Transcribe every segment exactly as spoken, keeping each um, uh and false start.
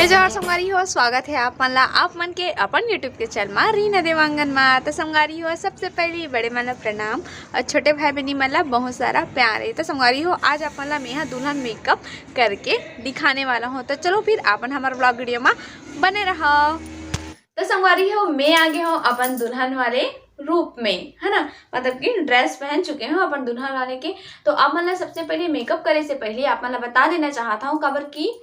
जय जोहार संगवारी हो, स्वागत है आप मन ला, आप मन के अपन YouTube के चैनल मा रीना देवांगन मा। तो संगवारी हो, सबसे पहली बड़े मन ला प्रणाम और छोटे भाई बहनी मन ला बहुत सारा प्यार है। तो संगवारी हो, आज आप मन ला मेहा दुल्हन मेकअप करके दिखाने वाला हूँ। तो चलो फिर आपन हमारे ब्लॉग वीडियो मा बने रहो। तो संगवारी हो, मैं आ गए हूँ अपन दुल्हन वाले रूप में, है ना, मतलब कि ड्रेस पहन चुके हूँ अपन दुल्हन वाले के। तो आप मन ला सबसे पहले मेकअप करे से पहले आप मन ला बता देना चाहता हूँ, काबर कि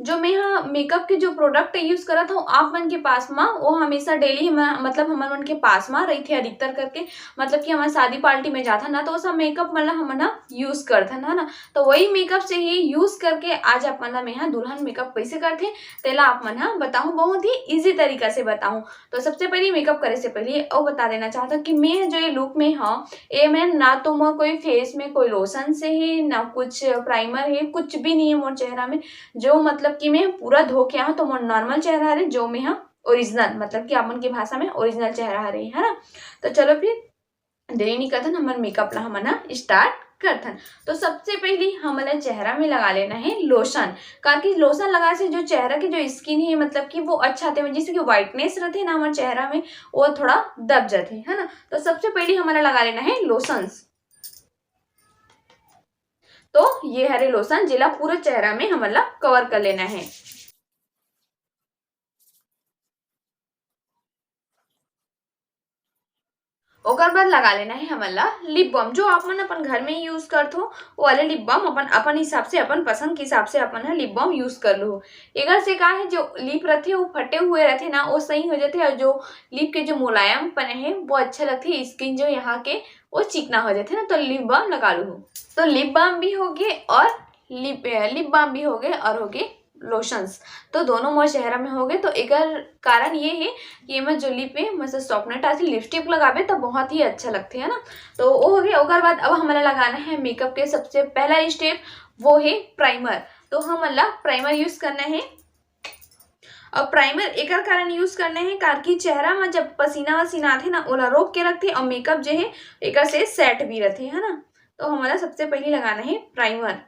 जो मैं यहाँ मेकअप के जो प्रोडक्ट यूज करत हूँ आप मन के पास मा, वो हमेशा डेली हम, मतलब हमन मन के पास मा रहिथे अधिकतर करके, मतलब कि हमन शादी पार्टी में जाथन ना, तो वो सब मेकअप मन ला हमन ह यूज करथन, है ना। तो वही मेकअप से ही यूज करके आज आप मन ला मैं ह दुल्हन मेकअप कैसे करथे, तेला आप मन ह बताहूँ, बहुत ही ईजी तरीका से बताहूँ। तो सबसे पहले मेकअप करे से पहले अउ बता देना चाहत हूँ कि मैं जो ये लुक में हूँ, ये में ना तो मोर कोई फेस में कोई लोशन से है, ना कुछ प्राइमर है, कुछ भी नहीं है मोर चेहरा में। जो मतलब कि मैं पूरा धो के आहूँ, तो मोर नॉर्मल चेहरा हरे, जो मैं ह ओरिजिनल, मतलब कि अपन के भाषा में ओरिजिनल चेहरा हरे, है ना। तो चलो फिर देरी नहीं करथन, हमर मेकअप ला हमन ह स्टार्ट करथन। तो सबसे पहली हमन ला चेहरा में लगा लेना है लोशन, काबर कि लोशन लगाए से जो चेहरा के जो स्किन है, मतलब कि वो अच्छा आथे, जैसे कि व्हाइटनेस रहथे ना हमर चेहरा में, वो थोड़ा दब जाथे, है ना। तो सबसे पहली हमन ला लगा लेना है लोशंस। तो ये हरे लोशन, जेला पूरा चेहरा में हमन ला कवर कर लेना है। ओकर बाद लगा लेना है हमन ला लिप बाम, जो आप मन अपन घर में यूज करथो, वो वाले लिप बाम अपन, अपन हिसाब से, अपन पसंद के हिसाब से अपन ह लिप बाम यूज कर लो। एकर से का है, जो लिप रहथे वो फटे हुए रहथे ना, वो सही हो जाथे, और जो लिप के जो मुलायमपन है वो अच्छा लगथे, स्किन जो यहाँ के वो चिकना हो जाथे ना, तो लिप बाम लगा लो। तो लिप बाम भी हो गए और लिप, लिप बाम भी हो गए और हो गए लोशंस। तो दोनों मोर चेहरा में हो गए। तो एकर कारण ये है कि एमा जो लिप है, मतलब सॉफ्टनेस आथे, लिपस्टिक लगाबे तो बहुत ही अच्छा लगथे, है ना। तो वो हो गया। ओकर बाद अब हमारा लगाना है मेकअप के सबसे पहला स्टेप, वो है प्राइमर। तो हमन ला प्राइमर यूज करना है। अब प्राइमर एकर कारण यूज करना है, काबर कि चेहरा में जब पसीना वसीना आथे ना, ओला रोक के रखथे और मेकअप जो है एकर से सेट भी रहथे, है ना। तो हमारा सबसे पहले लगाना है प्राइमर।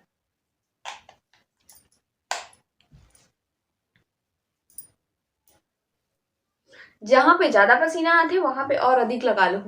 जहाँ पे ज्यादा पसीना आथे वहां पे और अधिक लगा लो।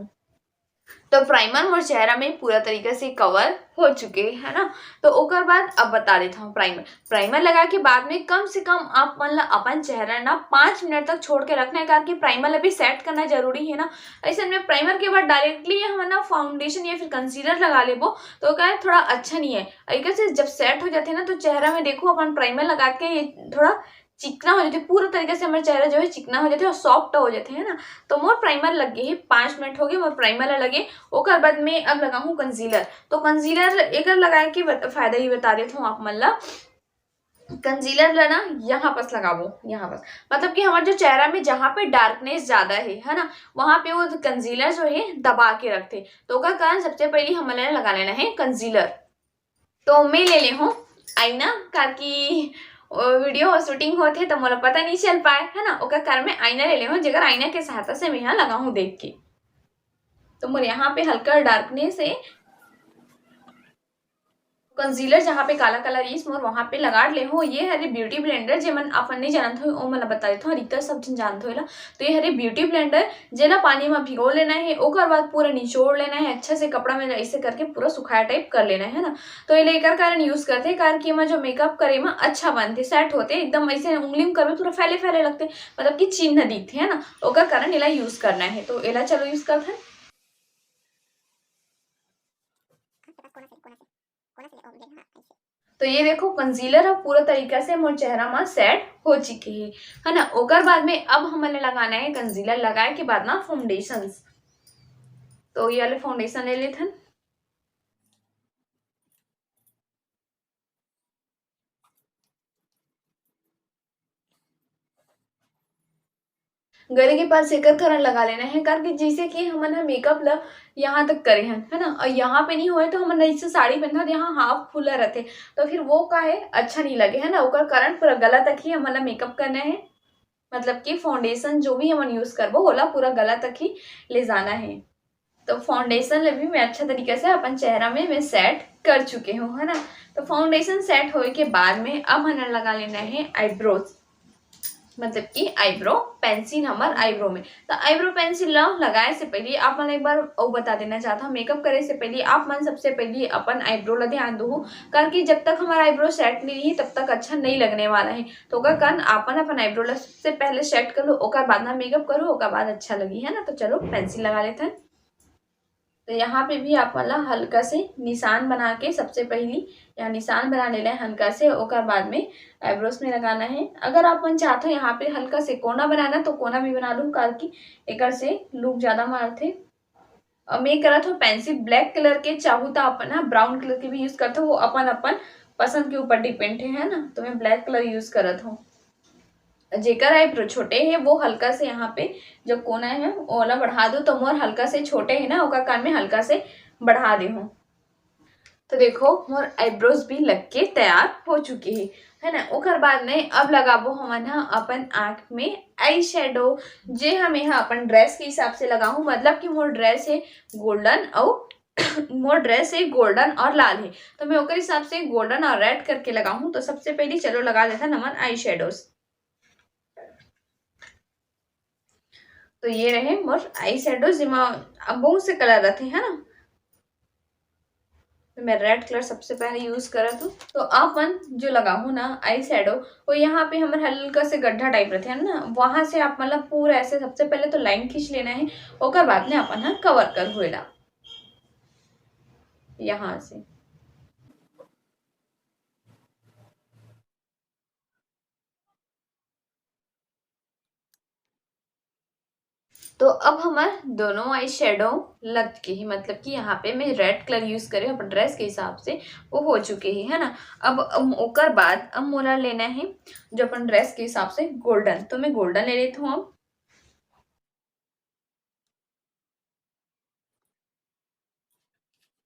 तो प्राइमर मोर चेहरा में पूरा तरीका से कवर हो चुके है ना। तो ओकर बाद अब बता देता हूँ, प्राइमर, प्राइमर लगा के बाद में कम से कम आप मन ला अपन चेहरा ना पाँच मिनट तक छोड़ के रखना है, काबर कि प्राइमर ला भी सेट करना जरूरी है ना। ऐसे में प्राइमर के बाद डायरेक्टली हम ना फाउंडेशन या फिर कंसीलर लगा लेबो, तो का है, थोड़ा अच्छा नहीं है। एकर से जब सेट हो जाथे ना, तो चेहरा में देखो अपन प्राइमर लगा के ये थोड़ा चिकना हो जाथे, पूरा तरीके से हमारा चेहरा जो है चिकना हो जाथे और सॉफ्ट हो जाथे, है ना। तो मोर प्राइमर लग गए है, पाँच मिनट हो गए मोर प्राइमर ला लगे। ओकर बाद में अब लगाहूँ कंसीलर। तो कंसीलर एकर लगाए के बत-, फायदा ही बता देता हूँ आप मन ला। कंसीलर ला ना यहाँ पास लगाबो, यहाँ पास, मतलब कि हमारे जो चेहरा में जहाँ पे डार्कनेस ज्यादा है, है ना, वहाँ पे वो कंसीलर जो है दबा के रखथे। तो ओकर कारण सबसे पहले हमन ला लगा लेना है कंसीलर। तो मैं ले ले हूँ आईना, काबर कि वीडियो शूटिंग होथे तो मोला पता नहीं चल पाए, है ना, ओकर कारण मैं आईना ले ले हूँ, जेकर आईना के सहायता से मैं यहाँ लगाहूँ देख के। तो मोर यहाँ पे हल्का डार्कनेस है। कंसीलर जहाँ पे काला काला रहीस मोर, वहाँ पे लगा ले हूँ। ये हरे ब्यूटी ब्लेंडर, जेमन अपन नहीं जानत हो, ओ मन ला बता देता हूँ, अधिकतर सब झन जानत हो एला। तो ये हरे ब्यूटी ब्लेंडर, जेला पानी में भिगो लेना है, ओकर बाद पूरा निचोड़ लेना है, अच्छा से कपड़ा में ऐसे करके पूरा सुखाया टाइप कर लेना है ना। तो ये एकर कारण यूज करथे, काबर कि एमा जो मेकअप करे में अच्छा बनथे, सेट होथे एकदम। ऐसे उंगली में करबे थोड़ा फैले फैले लगथे, मतलब कि चिन्ह दिखथे, है ना, ओकर कारण एला यूज करना है। तो एला चलो यूज करथन। तो ये देखो, कंसीलर ह पूरा तरीका से मोर चेहरा म सेट हो चुके हे, है ना। ओकर बाद में अब हमन ला लगाना है कंसीलर, लगाए के बाद ना फाउंडेशंस। तो ये वाले फाउंडेशन ले लेथन। गले के पास एकर कारण लगा लेना है, काबर कि जैसे कि हमन ह मेकअप ल यहाँ तक करे हन, है ना, और यहाँ पे नहीं होए तो हमन जैसे साड़ी पहनथन तो यहाँ हाफ खुला रहथे, तो फिर वो का है, अच्छा नहीं लगे, है ना। ओकर कारण पूरा गला तक ही हमन ला मेकअप करना है, मतलब कि फाउंडेशन जो भी हमन यूज करबो ओला पूरा गला तक ही ले जाना है। तो फाउंडेशन ले भी मैं अच्छा तरीके से अपन चेहरा में मैं सेट कर चुके हूँ, है ना। तो फाउंडेशन सेट होए के बाद में अब हमन लगा लेना है आईब्रोज। मतलब कि आईब्रो पेंसिल हमर आईब्रो में। तो आईब्रो पेंसिल ला लगाए से पहले आप मन एक बार अउ बता देना चाहता हूँ, मेकअप करे से पहले आप मन सबसे पहले अपन आईब्रो ला ध्यान दो, क्योंकि जब तक हमारा आईब्रो सेट नहीं रही तब तक अच्छा नहीं लगने वाला है। तो ओकर कारण आपन अपन आईब्रो ला सबसे पहले सेट कर लो, ओकर बाद ना मेकअप करो, ओकर बाद अच्छा लगी, है ना। तो चलो पेंसिल लगा लेते हैं। तो यहाँ पे भी आप मन ला हल्का से निशान बना के, सबसे पहली यहाँ निशान बना लेना है हल्का से, ओकर बाद में आईब्रोज में लगाना है। अगर आप मन चाहते हो यहाँ पे हल्का से कोना बनाना तो कोना भी बना लो, काबर कि एकर से लुक ज्यादा मारथे। और मैं करत हूँ पेंसिल ब्लैक कलर के, चाहू तो अपन ना ब्राउन कलर के भी यूज करत हो, वो अपन अपन पसंद के ऊपर डिपेंड है, है ना। तो मैं ब्लैक कलर यूज करत हूँ। जेकर आईब्रो छोटे है वो हल्का से यहाँ पे जो कोना है ओला बढ़ा दो, तो मोर हल्का से छोटे है ना, ओकर कारण में हल्का से बढ़ा दे हूँ। तो देखो मोर आईब्रोज भी लग के तैयार हो चुके है, है ना। ओकर बाद में अब लगाबो हमन ह अपन आँख में आई शेडो, जे हम यहाँ अपन ड्रेस के हिसाब से लगाहूँ, मतलब कि मोर ड्रेस है गोल्डन अउ मोर ड्रेस है गोल्डन और लाल है, तो मैं ओकर हिसाब से गोल्डन और रेड करके लगाहूँ। तो सबसे पहले चलो लगा लेथन हमन आई शेडोज। तो ये रहे मोर आई शेडो, जेमा अब बहुत से कलर रहते हैं ना, तो मैं रेड कलर सबसे पहले यूज करत हूँ। तो आप मन जो लगाहू ना आई शेडो, वो यहाँ पे हमर हल्का से गड्ढा टाइप रहते हैं ना, वहां से आप मतलब पूरा ऐसे सबसे पहले तो लाइन खींच लेना है, ओकर बाद में अपन ह कवर कर हुएला यहाँ से। तो अब हमर दोनों आई शेडो लग के ही, मतलब कि यहाँ पे मैं रेड कलर यूज करे अपन ड्रेस के हिसाब से, वो हो चुके ही है ना। अब, अब ओकर बाद अब मोला लेना है जो अपन ड्रेस के हिसाब से गोल्डन, तो मैं गोल्डन ले लेती हूँ अब।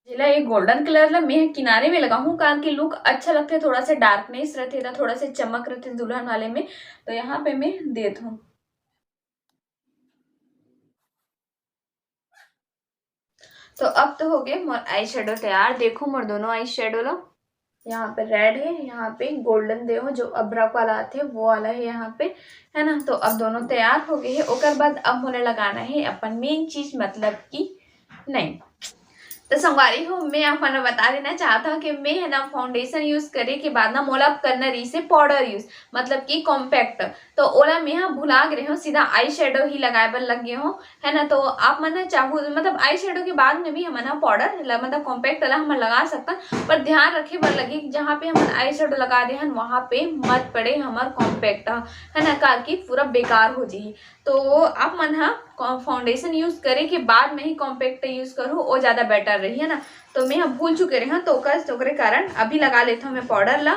जेला ये गोल्डन कलर ला मैं किनारे में लगाहूँ, काबर कि लुक अच्छा लगथे, थोड़ा से डार्कनेस रहथे, तो थोड़ा से चमक रहथे दुल्हन वाले में, तो यहाँ पे मैं देत हूँ। तो अब तो हो गए मोर आई शेडो तैयार। देखो मोर दोनों आई शेडो ला, यहाँ पे रेड है, यहाँ पे गोल्डन दे हो जो अब्रक वाला आथे वो वाला है यहाँ पे, है ना। तो अब दोनों तैयार हो गए है। ओकर बाद अब मोला लगाना है अपन मेन चीज, मतलब कि नहीं। तो संगवारी हो, मैं आप मन ल बता देना चाहत हूँ कि मैं है ना फाउंडेशन यूज करे के बाद ना मोला अब करना रही से पाउडर यूज, मतलब कि कॉम्पैक्ट। तो ओला मैं ह भुला गे रहे हूँ, सीधा आई शेडो ही लगाए बर लग गए हूँ, है ना। तो आप मन ह चाहू मतलब आई शेडो के बाद में भी हमन ह पाउडर मतलब कॉम्पैक्ट ला हमन लगा सकथन, पर ध्यान रखे बर लगे कि जहाँ पे हमन आई शेडो लगा दे हन वहाँ पे मत पड़े हमर कॉम्पैक्ट, है ना, काबर कि पूरा बेकार हो जाही। तो आप मन ह फाउंडेशन यूज करे के बाद में ही कॉम्पैक्ट यूज करू, वो ज्यादा बेटर रही, है ना। तो मैं ह भूल चुके रहे हूँ, तो ओकर ओकरे कारण अभी लगा लेता हूँ मैं पाउडर ला।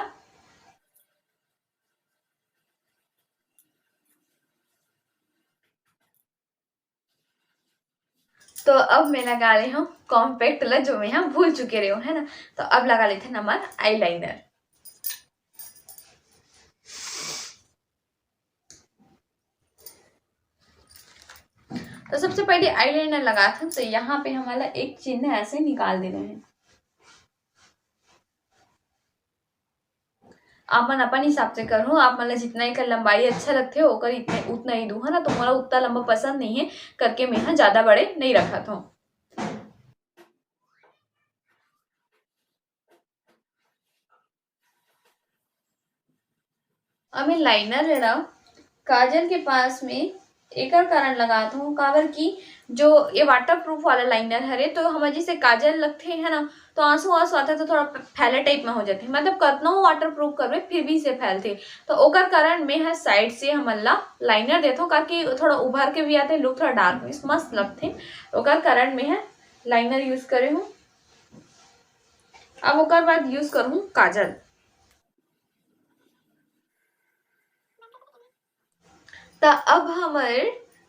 तो अब मैं लगा ले हूँ कॉम्पैक्ट ला, जो मैं ह भूल चुके रहे हूँ, है ना। तो अब लगा लेते हैं हमर आईलाइनर। तो सबसे पहले आईलाइनर लगात हन, तो यहाँ पे हमला एक चिन्ह ऐसे निकाल देना है। आप मन अपन हिसाब से करहु, आप मन ला जितना एकर लंबाई अच्छा लगथे ओकर इतने उतना ही दू, है ना। तो मोला उतना लंबा पसंद नहीं है करके मैं ह ज्यादा बड़े नहीं रखत हूँ। अब मैं लाइनर ला काजल के पास में एकर कारण लगात हूँ, काबर कि जो ये वाटरप्रूफ वाला लाइनर हरे, तो हमर जैसे काजल लगथे, है ना, तो आंसू आंसू आथे तो थोड़ा फैले टाइप में हो जाथे, मतलब कतनो वाटरप्रूफ करबे फिर भी से फैलथे। तो ओकर कारण मैं ह साइड से हमन ला लाइनर देथों, काकि थोड़ा उभर के भी आथे, लुक थोड़ा डार्क मस्त लगथे। ओकर कारण मैं ह लाइनर यूज करे हूँ। अब ओकर बाद यूज करूँ काजल। त अब हमर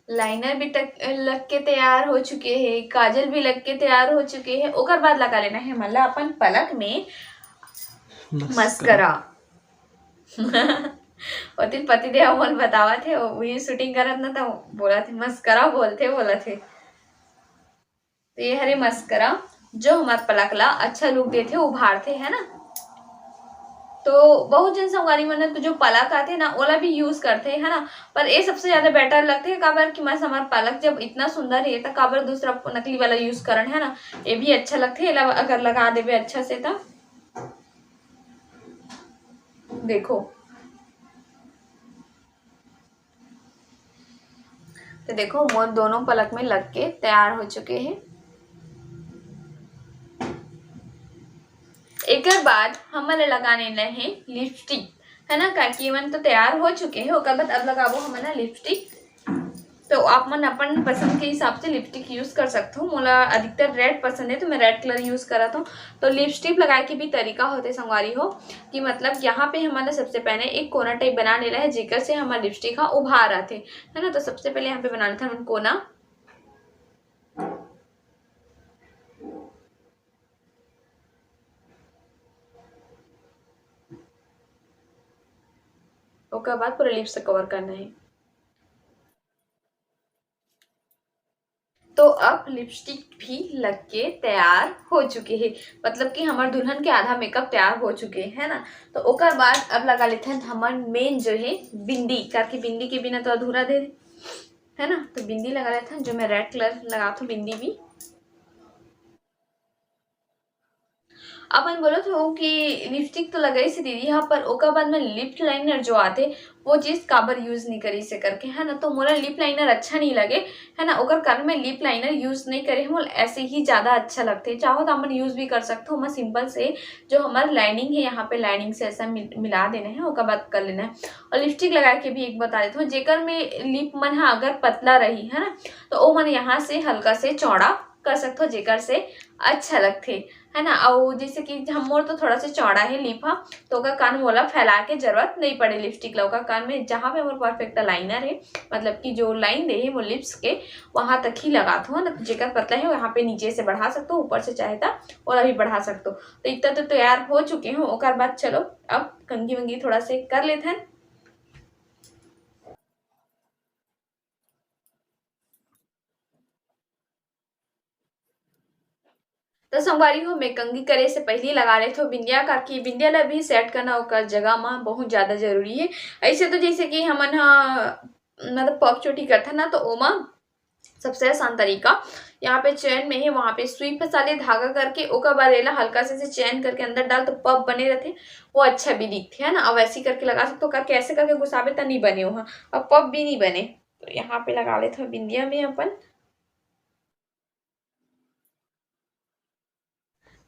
लाइनर भी तक लग के तैयार हो चुके हे, काजल भी लग के तैयार हो चुके हे। ओकर बाद लगा लेना हे हमन ला अपन पलक में मस्करा। मस्करा। ओती पति देव मोला बतावत हे, वही शूटिंग करत ना, त बोलत हे मस्करा बोलथे, बोलत हे। तो ये हरे मस्करा, जो हमर पलक ला अच्छा लुक देथे, उभारथे, है ना। तो बहुत जन संगवारी मन तो जो पलक आथे ना, ओला भी यूज करथे, है ना। पर ये सबसे ज्यादा बेटर लगथे, काबर कि मैं हमर पलक जब इतना सुंदर हे, तो काबर दूसरा नकली वाला यूज करन, है ना। ये भी अच्छा लगथे, एला अगर लगा देबे अच्छा से, तो देखो। तो देखो, मोर दोनों पलक में लग के तैयार हो चुके हैं। एकर बाद हमन ला लगा लेना है लिपस्टिक, है ना, काकि मन तो तैयार हो चुके हैं। ओकर बाद अब लगाबो हमन ला लिपस्टिक। तो आप मन अपन पसंद के हिसाब से लिपस्टिक यूज कर सकते हो। मोला अधिकतर रेड पसंद है, तो मैं रेड कलर यूज करत हूँ। तो लिपस्टिक लगाए के भी तरीका होते संगवारी हो, कि मतलब यहाँ पे हमन ला सबसे पहले एक कोना टाइप बना लेना है, जेकर से हमर लिपस्टिक हा उभार आथे, है ना। तो सबसे पहले यहाँ पे बना लेते हैं हमन कोना। ओकर बाद पूरा लिप्स कवर करना है। तो अब लिपस्टिक भी लग के तैयार हो चुके हे, मतलब कि हमर दुल्हन के आधा मेकअप तैयार हो चुके है ना। तो ओकर बाद अब लगा लेथन हमर मेन जो है बिंदी, काकि बिंदी के बिना तो अधूरा दे, है ना। तो बिंदी लगा लेथन, जो मैं रेड कलर लगाथों बिंदी भी। अपन बोलत हो कि लिपस्टिक तो लगाइस दीदी हा, पर ओकर बाद में लिप लाइनर जो आथे, वो चीज काबर यूज नहीं करिस हे करके, है ना। तो मोला लिप लाइनर अच्छा नहीं लगे, है ना, ओकर कारण मैं लिप लाइनर यूज नहीं करे हूँ। ऐसे ही ज्यादा अच्छा लगथे, चाहो तो अपन यूज भी कर सकते हो। मैं सिंपल से जो हमार लाइनिंग है, यहाँ पे लाइनिंग से ऐसा मिल, मिला देना है, ओकर बाद कर लेना है। और लिपस्टिक लगा के भी एक बता देती हूँ, जेकर में लिप मन हा अगर पतला रही, है ना, तो ओ मन यहाँ से हल्का से चौड़ा कर सकते हो, जेकर से अच्छा लगथे, है ना। अउ जैसे कि हम, मोर तो थोड़ा सा चौड़ा है लिप हा, तो ओकर कारण मोला फैला के जरूरत नहीं पड़े लिपस्टिक ला। ओकर कारण में जहाँ पे मोर परफेक्ट लाइनर है, मतलब कि जो लाइन दे है मोर लिप्स के, वहाँ तक ही लगात हूँ ना। जेकर पतला है, वहाँ पे नीचे से बढ़ा सकते हो, ऊपर से चाहे तो और अभी बढ़ा सकते हो। तो इतना तो तैयार हो चुके हूँ। ओकर बाद चलो अब कंघी वंघी थोड़ा से कर लेथन। तो संगवारी हो, मैं कंघी करे से पहले लगा लेथो बिंदिया, काकि बिंदिया ला भी सेट करना ओकर जगह मा बहुत ज्यादा जरूरी है। ऐसे तो जैसे कि हमन हा, मतलब, पफ चोटी करथन ना, तो ओमा सबसे आसान तरीका, यहाँ पे चैन में है, वहाँ पे सुई फंसा ले धागा करके, ओकर बाद एला हल्का से, से चैन करके अंदर डाल, तो पफ बने रहथे, वो अच्छा भी दिखथे, है ना। अब ऐसे करके लगा सकते हो, करके ऐसे करके घुसाबे त नहीं बने, वहाँ अब पफ भी नहीं बने। तो यहाँ पे लगा लेथो बिंदिया में अपन।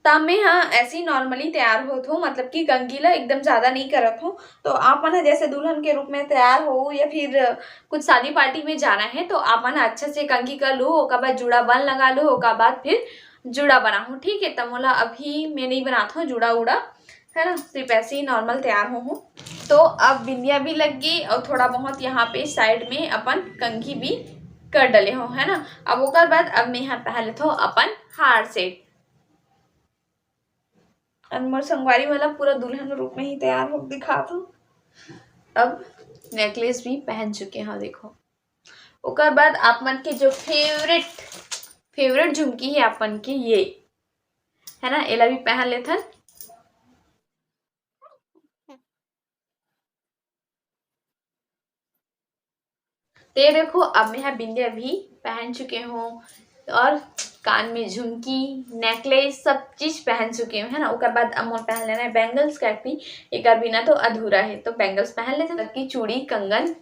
त मैं हा ऐसे ही नॉर्मली तैयार होत हूँ, मतलब कि कंघी ला एकदम ज्यादा नहीं करत हूँ। तो आप मन हा जैसे दुल्हन के रूप में तैयार हो या फिर कुछ शादी पार्टी में जाना है, तो आप मन हा अच्छा से कंघी कर लो, ओकर बाद जूड़ा बन लगा लो, ओकर बाद फिर जूड़ा बनाहूँ, ठीक है। त मोला अभी मैं नहीं बनात हूँ जूड़ा उड़ा, है ना, सिर्फ ऐसे ही नॉर्मल तैयार हो हूँ। तो अब बिंदिया भी लग गई और थोड़ा बहुत यहाँ पे साइड में अपन कंघी भी कर डले हो, है ना। अब ओकर बाद अब मैं यहाँ पहन लेथो अपन हार सेट। अउ मोर संगवारी वाला पूरा दुल्हन रूप में ही तैयार हो दिखात हो। अब नेकलेस भी पहन चुके हो, देखो। ओकर बाद आप मन के जो फेवरेट, फेवरेट झुमकी है आप मन के, ये है ना, एला भी पहन लेथन। ते देखो, अब मैं हा बिंदिया भी पहन चुके हूँ और कान में झुमकी, नेकलेस, सब चीज पहन चुके हूँ, है ना। ओकर बाद अब मोर पहन लेना है बैंगल्स, काकि एकर बिना तो अधूरा है, तो बैंगल्स पहन लेते हैं, ताकि चूड़ी, कंगन।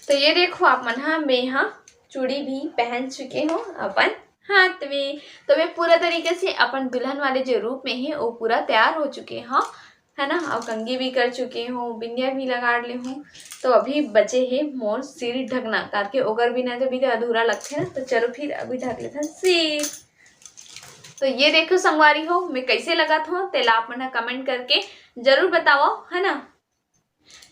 तो ये देखो आप मन हा, मैं हा चूड़ी भी पहन चुके हूँ अपन हाथ में। तो मैं पूरा तरीके से अपन दुल्हन वाले जो रूप में है, वो पूरा तैयार हो चुके हूँ, है ना। और कंघी भी कर चुके हूँ, बिंदिया भी लगा ले हूँ। तो अभी बचे है मोर सिर ढकना, करके ओकर बिना तो भी तो अधूरा लगथे ना। तो चलो फिर अभी ढक लेथन सिर। तो ये देखो संगवारी हो, मैं कैसे लगात हूँ, तेला आप मन कमेंट करके जरूर बताओ, है ना।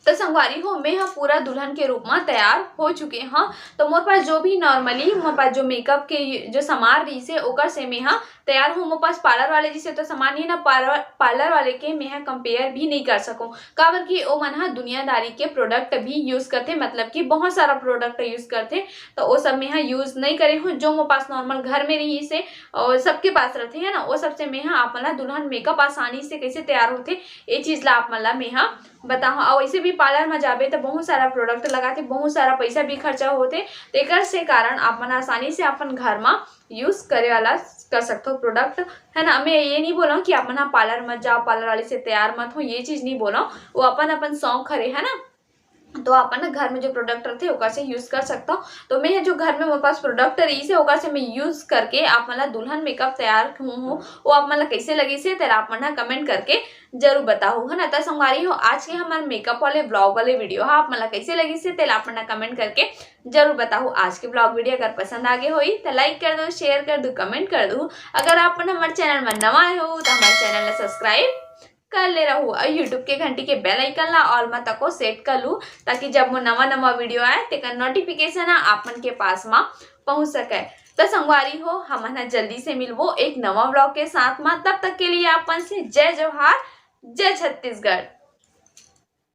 तो संगवारी हो, मैं ह पूरा दुल्हन के रूप में तैयार हो चुके हव। तो मोर पास जो भी normally मोर पास जो makeup के जो सामान रहिसे, ओकर से मैं ह तैयार हूँ। मोर पास parlour वाले जैसे तो सामान ही ना, parlour parlour वाले के मैं ह compare भी नहीं कर सकूँ, काबर कि ओ मन ह दुनियादारी के product भी use करथे, मतलब कि बहुत सारा product use करथे। तो ओ सब मैं ह use नहीं करे हूँ। जो मोर पास normal घर में रहिसे और सबके पास रहिथे, है ना, ओ सब से मैं ह आप मन ला दुल्हन makeup आसानी से कैसे तैयार होथे, ये चीज ला आप मन ला मैं ह बताहूँ। और वैसे भी parlour में जाबे तो बहुत सारा product लगाथे, बहुत सारा पैसा भी खर्चा होथे, तेकर से कारण आप मन आसानी से अपन घर में use करे वाला कर सकथो product, है ना। मैं ये नहीं बोलूँ कि आप मन parlour मत जाओ, parlour वाले से तैयार मत हो, ये चीज नहीं बोलूँ। वो अपन अपन शौक हरे, है ना। तो अपन घर में जो product रहिथे ओकर से use कर सकथो। तो मैं ह जो घर में मोर पास product रहिसे ओकर से मैं use करके आप मन ला दुल्हन makeup तैयार हूँ, वो आप मन ला कैसे लगिसे तेला आप मन ह comment करके जरूर बताहू, है ना। त संगवारी हो, आज के हमर makeup वाले vlog वाले video ह आप मन ला कैसे लगिसे तेला आप मन ह comment करके जरूर बताहू। आज के vlog video अगर पसंद आगे होई तो like कर दो, share कर दो, comment कर दो। अगर आप मन हमर channel में नवा आए हो तो हमर channel ला subscribe कर ले रहू और YouTube के घंटी के bell icon ला all में तको set कर लू, ताकि जब मोर नवा नवा video आए तेकर notification ह आप मन के पास में पहुंच सके। तो संगवारी हो, हमन ह जल्दी से मिलबो एक नवा vlog के साथ में। तब तक के लिए आप मन से जय जोहार, जय छत्तीसगढ़।